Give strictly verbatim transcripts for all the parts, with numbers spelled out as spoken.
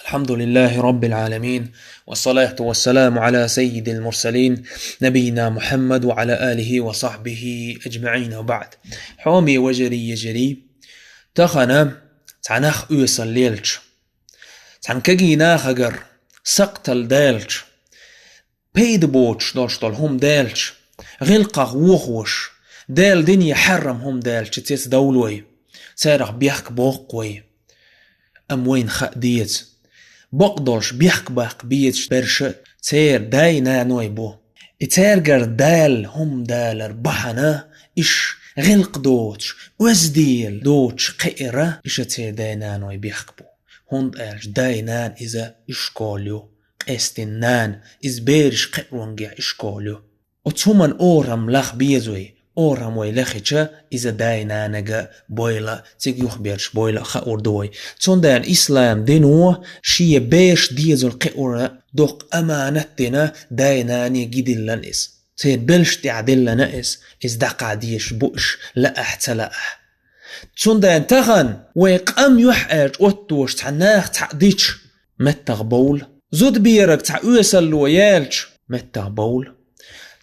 الحمد لله رب العالمين، والصلاة والسلام على سيد المرسلين، نبينا محمد وعلى آله وصحبه أجمعين، وبعد. Хьоме вежарий, йижарий, тахана цхьа нах оьсал лелча, цхьана кегий нахагара сакхтал даьлча, пайда боцуш долуш долу хӀума даьлча, гӀиллакхах вохош, Дала дине хьарам хӀума даьлча, цецдовла вай, царах бехк боккху вай. Амма вайна хаа деза, бакъдолуш бехк баккха безаш берш церан дай-наной бу. И цаьргара Дала хӀума далар бахьана, иш гӀиллакх доцуш, оьзда доцуш кхиара, иша церан дай-наной бехк бу. ХӀунда аьлча дай-нана иза ишкол ю, къестина нана иза бераш кхиаронгехь ишкол ю. Оцу хӀуман орам лаха беза вай, орам вай лехича, иза дай-нанага бойла, цига юхаберш бойла а хаур ду вай. Цундела ислам дино шен бераш дезал кхиара доккха аманат дина, дай-нане гидиллина иза. Церан белш тӀехь диллина иза, иза дӀакхаьдеш бу уьш, лаахь, ца лаахь. Цундела тахана вай къам юьхьӀаьржа оттош цхьа наха цхьаъ дича, меттах бовла. Зудабераг цхьа оьсалло яьлча, меттах бовла.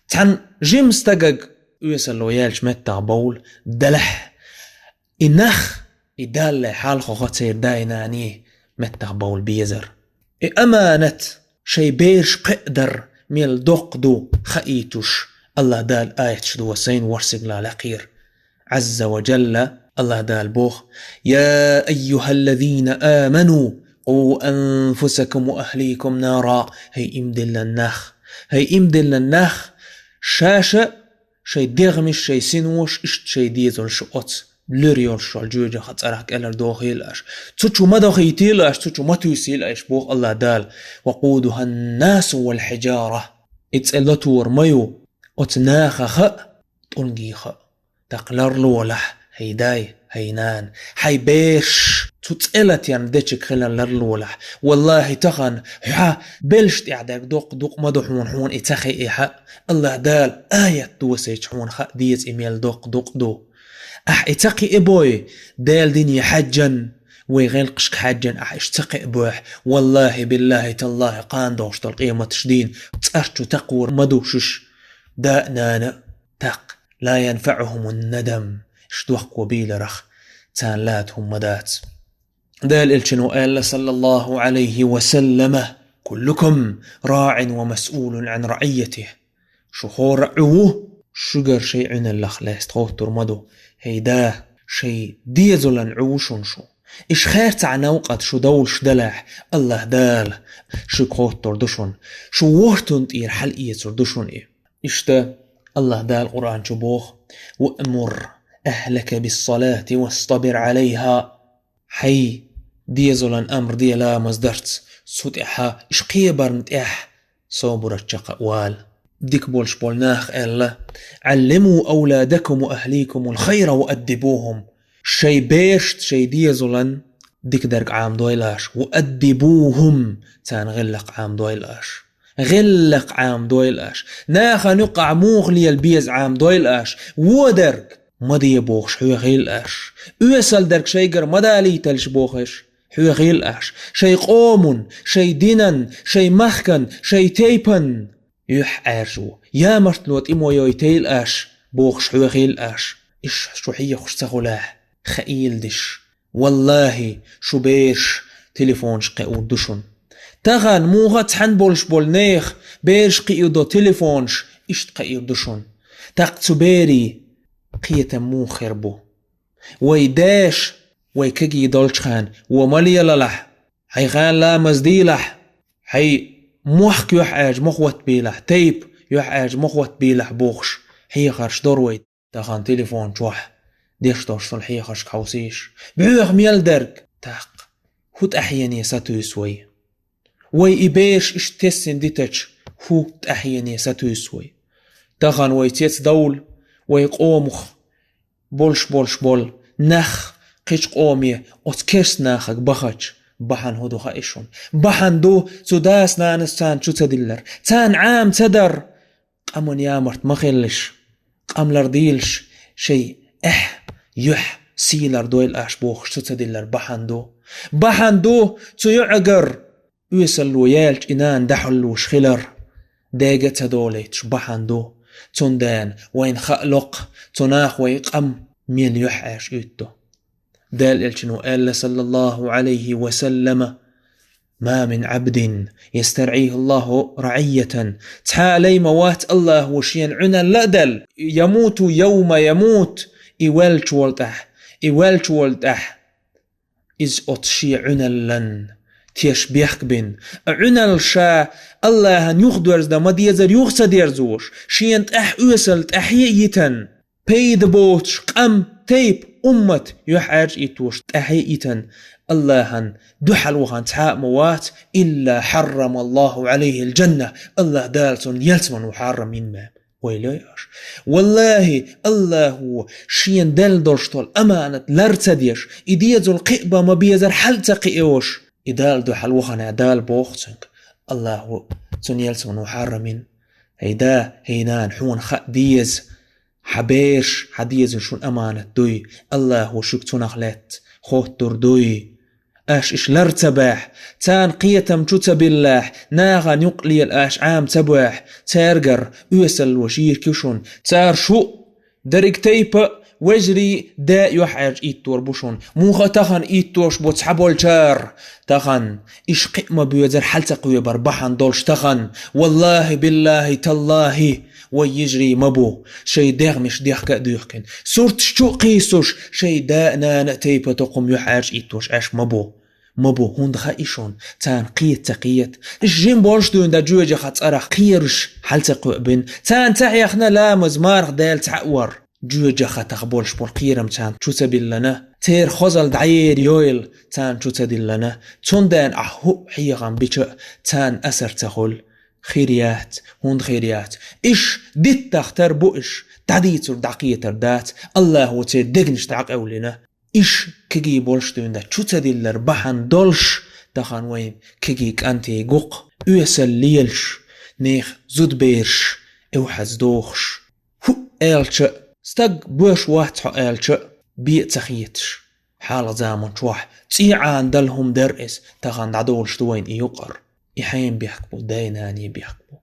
Цхьана жима стагаг оьсалло яьлча, меттах бовла. Делахь и нах, и Далла хьалхо хацеран дай-нане меттах бовла безар. И аманат шайн бераш кхиадар мел доккха ду хаийтуш, Аллах Дала аяташ ду сайна ворсигла лакхера. Азза ва Джалла, Аллах Дала боху: «Я айюхаллазина аману, къу анфусакум ва ахликум нара». ХӀай иман диллина нах! ХӀай иман диллина нах! Ша-ша шайн дегӀмаш, шайн синош, иштта шайн дезалш оцу луьра йолуш йолу жоьжахатин цӀарах кӀелхьардохийла аша. Цу чу ма дохийтийла аша, цу чу ма туьйсийла аша, боху Аллах Дала. «Ва къудуханнасу вал хьиджара». И цӀе латор ма ю оцу нахах а, тӀулгех а. ТӀаккха ларлолахь, хӀай дай, хӀай нана, хьайн бераш цу цӀе латарна дечиг хилар ларлолахь. Валлахи, тахана хьан белш тӀехь дерг доккха дукъ ма ду хьуна, хьуна и ца хиъехь а. Аллах Дала аят досийча хьуна хаа деза и мел доккха дукъ ду. Ахь и ца кхиабой, Дала дине хьаьжжан, вай гӀиллакхашка хьаьжжан ахь иштта ца кхиабойхь, валлахи, биллахи, таллахи, кхана долуш долу къематаш дийна цӀарчу такхор ма ду шуьш, да а, нана а. ТӀаккха «ла янфаӀухумун надам», иш дохко бийларах царна лата хӀума ма дац. Дала элчано аьлла, саллаллаху Ӏалайхи ва саллама: «Куллукум раӀин ва масъулун Ӏан раӀийятихи». Шу хӀора а Ӏу ву, шуьгара шайн Ӏуьналлах лаьцна хоттур ма ду. ХӀей да, шайн дезалан Ӏу ву шуна шу. Иша хер цхьа новкъат шу довлуш делахь, Аллах Дала шуьга хоттур ду шуна. Шу вортун тӀера хьалаэцур ду шуна и. Иштта Аллах Дала Къуръан чу боху: «Ваъмур ахлака биссалати вастабир Ӏалайха». Хьайн дезалан амр де ламаз дарц, цу тӀехьа иш кхебарна тӀехь собарчу чакха вала. Дика болуш болу наха аьлла: «Ӏаллиму авладакум ва ахликумул хайра ва аддибухум». Шайн берашта, шайн дезалан дикадарг Ӏамадойла аша, ва аддибухум, царна гӀиллакх Ӏамадойла аша. ГӀиллакх Ӏамадойла аша. Нахана юккъахь муха лела беза Ӏамадойла аша. Водарг ма де бохуш хьоьхийла аша. Оьсалдарг шайгара ма далийталаш бохуш хьоьхийла аша. Шайн къоман, шайн динан, шайн махкан, шайн тайпан юьхьӀаьржо, ямартло тӀе ма йойтийла аша бохуш хьоьхийла аша. Иша шу хьехаш ца хуьлахь, хаийла диш. Валлахи, шу бераш телефонаш кхиур ду шуна. Тахана муха цхьаьна болуш болу нехан бераш кхиур ду телефонаш, иштта кхиур ду шуна. ТӀаккха цу берийн кхетам муха хир бу? Вай деш, вай кегий долчхьана, вон ма лелалахь, хьайн хана ламаз дийлахь, хьайн мохк юьхьӀаьржа ма хӀоттабийлахь, тайпа юьхьӀаьржа ма хӀоттабийлахь бохуш хьехарш дора вай. Тахана телефон чохь деш долуш долу хьехаршка хьовсийша. Боьха мел дерг тӀаккха хӀун тӀаьхьене сатуьйсу вай? Вай и бераш иштта тесна дитача, хӀун тӀаьхьене сатуьйсу вай? Тахана вай цецдовла, вай къомах болуш-болуш болу нах кхечу къоме оцу керста нахага бахача, бахьана хӀун ду хаьий шуна? Бахьана ду цу дас-нанас царна чу ца диллар, царна Ӏама ца дар. Къаман ямарт ма хилалаш, къам лардийлаш, шайн эхь, юьхь сийлардойла аша бохуш цу ца диллар бахьана ду. Бахьана ду цу йоӀагара оьсалло яьлча и нана дӀахьуллуш хилар дега а ца долуьйтуш бахьана ду. Цундела вайна хаа локху, цу наха вай къам мел юьхьӀаьржа уьтту. Дала элчано аьлла, саллаллаху Ӏалайхи ва саллама: «Ма мин Ӏабдин ястарӀихи Аллаху рагӀийятан». Цхьа а лай ма вац Аллахо шена Ӏуьналла а делла, ямуту йовма ямут, и ваьллачу волу тӀехь, и ваьллачу волу тӀехь, иза оцу шен Ӏуьналлан теш бехк бина, а Ӏуьналла ша Аллахьан юхадерза дан ма дезара юха ца дерзош, шена тӀехь оьсал тӀаьхье а йитан, пайда боцуш къам, тайпа, уммат юьхьӀаьржа иттош тӀаьхье а йитан, Аллахьан дуьхьал вахана цхьа а ма вац, илла хьаррама Аллаху Ӏалайхил джанна, Аллахь Дала цунна ялсамано хьарам йина ма. Вай лой аша. Валлахи, Аллахо шена делла долуш долу аманат лар ца деш, и дезал кхиъ бан ма безара хьал ца кхиош, и Дала дуьхьал вахана Дала боху цуьнга. Аллахо цунна ялсамано хьарам йина. ХӀей да, хӀей нана, хьуна хаа деза, хьан бераш, хьан дезал шуна аманат дуй, Аллахо шуьга цунах лаьцна хоттур дуй. Аша иша лар ца бахь, царна кхетам чу ца биллахь, нахана юкъ лела аша Ӏама ца бохь, цаьргара оьсалло шийрак ю шуна, цара шу а, дерриг тайпа а, вежарий а, да а юьхьӀаьржа иттор бу шуна. Муха тахана иттош бу цхьаболчара? Тахана иша кхиъ ма боьзар хьал ца кхоьбар бахьана долуш тахана. Валлахи, биллахи, таллахи, вай йижарий ма бу, шайн дегӀмаш дехка а дуьхкина, сурташ чу а кхийсуш, шайн да а, нана а, тайпа а, тукхум юьхьӀаьржа иттош аша ма бу. Ма бу, хӀунда хаьа и шуна, царна кхета ца кхета. Иша жима болуш дуьйна дан жоьжахати цӀарах кхераш хьал ца кхоьбина. Царна ца хьехна ламаз, марха, Дела цхьаъ вар. Жоьжахатах болуш болу кхерам царна чу ца биллана, церан хазалла дӀаер йойла царна чу ца диллана, цундела ахь хӀуъа хьехам бича а царна асар ца хуьлу. Хир яц, хӀунда хир яц? Иша диттах тар бу иша, дӀадийцур дӀакхетар дац, Аллахо церан дегнаш дӀакъевлина. Иша кегий болуш дуьйна дан чу ца диллар бахьана долуш, тахана вайн кегий кӀантий гу-кх, оьсал лелаш, нехан зудабераш эвхьаза дохуш. ХӀуъа аьлча а, стаг боьрша вац хьо аьлча а, бен а ца хеташ, хьалха заман чохь цӀий Ӏана дала хӀума дара иза, тахана дӀадолуш ду вайна и юкъара. И хьенан бехк бу, дай-наний бехк бу.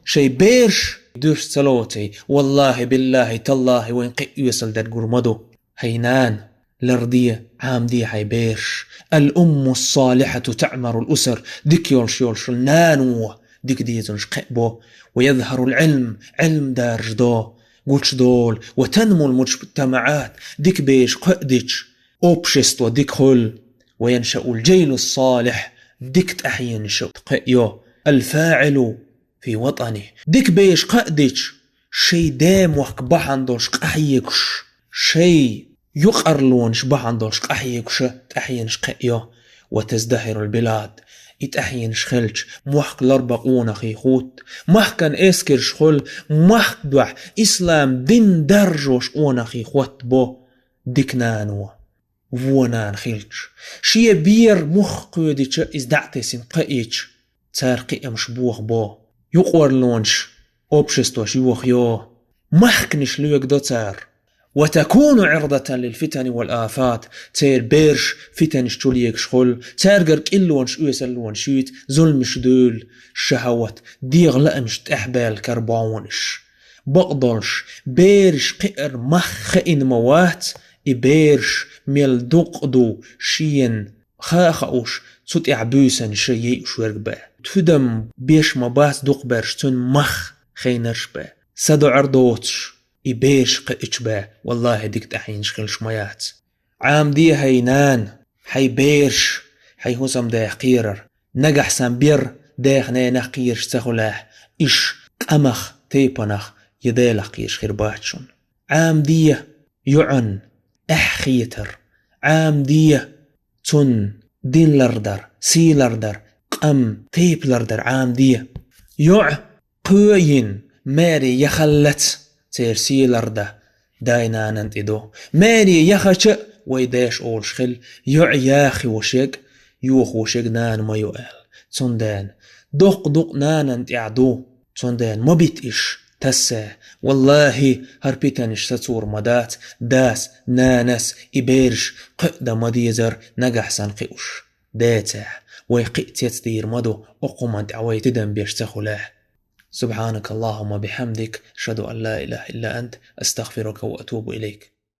Шайн бераш дуьрста ца лоций, валлахи, биллахи, таллахи, вайн кхин а оьсал дерг гур ма ду. ХӀей нана, ларде, Ӏамаде хьайн бераш. Ал-умму ссалихьату таӀмурул усар, дика йолуш йолуш нано дика дезанаш кхиабо. Ва язхьарул Ӏилм, Ӏилм даржадо, гучудолу. Ва танмул муджтамаӀат, дика бераш кхоъ дича, общество дика хуьлу. Ва яншаул джайлу ссалихь, дика тӀаьхьенаш кхоъ йо. Ал-фаӀилу фи ватӀани. Дика бераш кхоъ дича, шайн даймохк бахьана долуш къахьоьгуш, шайн юкъарлонаш бахьана долуш къахьоьгуш тӀаьхьенаш кхоъ йо. Ва таздахьирул билад. И тӀаьхьенаш хилча, мохк ларбан къонахий хӀутту. Махкана эскарш хуьлу, махка дуьхьа ислам дин даржош къонахий хӀоттабо дика нано. Вон нана хилча, шен бер мух кхоьдича, иза дӀа а тесина кхоъ йича, цара кхиамаш бохабо. Юкъарлонаш, обществош йохайо. Махканаш лоьгадо цара. Ва такуну Ӏурдатан лил фитани вал афат. Церан бераш фитанаш чу легаш хуьлу. Цаьргара кӀиллонаш, оьсаллонаш юьйцу, зуламаш дуьйлу, шахьават, дегӀан лаамаш тӀаьхьабаьлла карабовлу уьш. Бакъдолуш, бераш кхиар мах хиъна ма вац, и бераш мел дукъ ду шена ха а хууш, цу тӀехь буьйсанаш йиъуш верг бен. Тидам беш ма бац дукхахберш цуьнан мах хиънарш бен. Са доӀар доцуш, и бераш кхиъча бен, валлахи, дика тӀаьхьенаш хилаш ма яц. Ӏамаде хьайн нана, хьайн бераш, хьайн хӀусамдаьха кхерар. Нагахь санна бер деха-ненах кхераш ца хуьлахь, иша къамах, тайпанах я Делах кхераш хир бац шуна. Ӏамаде йоӀан эхь хетар. Ӏамаде цунна дин лардар, сий лардар, къам, тайпа лардар Ӏамаде. ЙоӀ кхоъ йина, маре яхаллац церан сий лардан дай-нанан тӀе ду. Маре яхача а вай дайша олуш хилла, йоӀ яхош ерг, йохош ерг нана ма ю аьлла. Цундела доккха дукъ нанан тӀехь ду. Цундела ма бита иша тасса. Валлахи, хӀара питанаш сацор ма дац, дас, нанас и бераш кхоъ дан ма дезара нагахь санна кхиуш. Децехь, вай кхин а цецдийр ма ду, окху хӀуманна тӀехь вай тидам беш ца хуьлехь. سبحانك اللهم وبحمدك، أشهد أن لا إله إلا أنت، أستغفرك وأتوب إليك.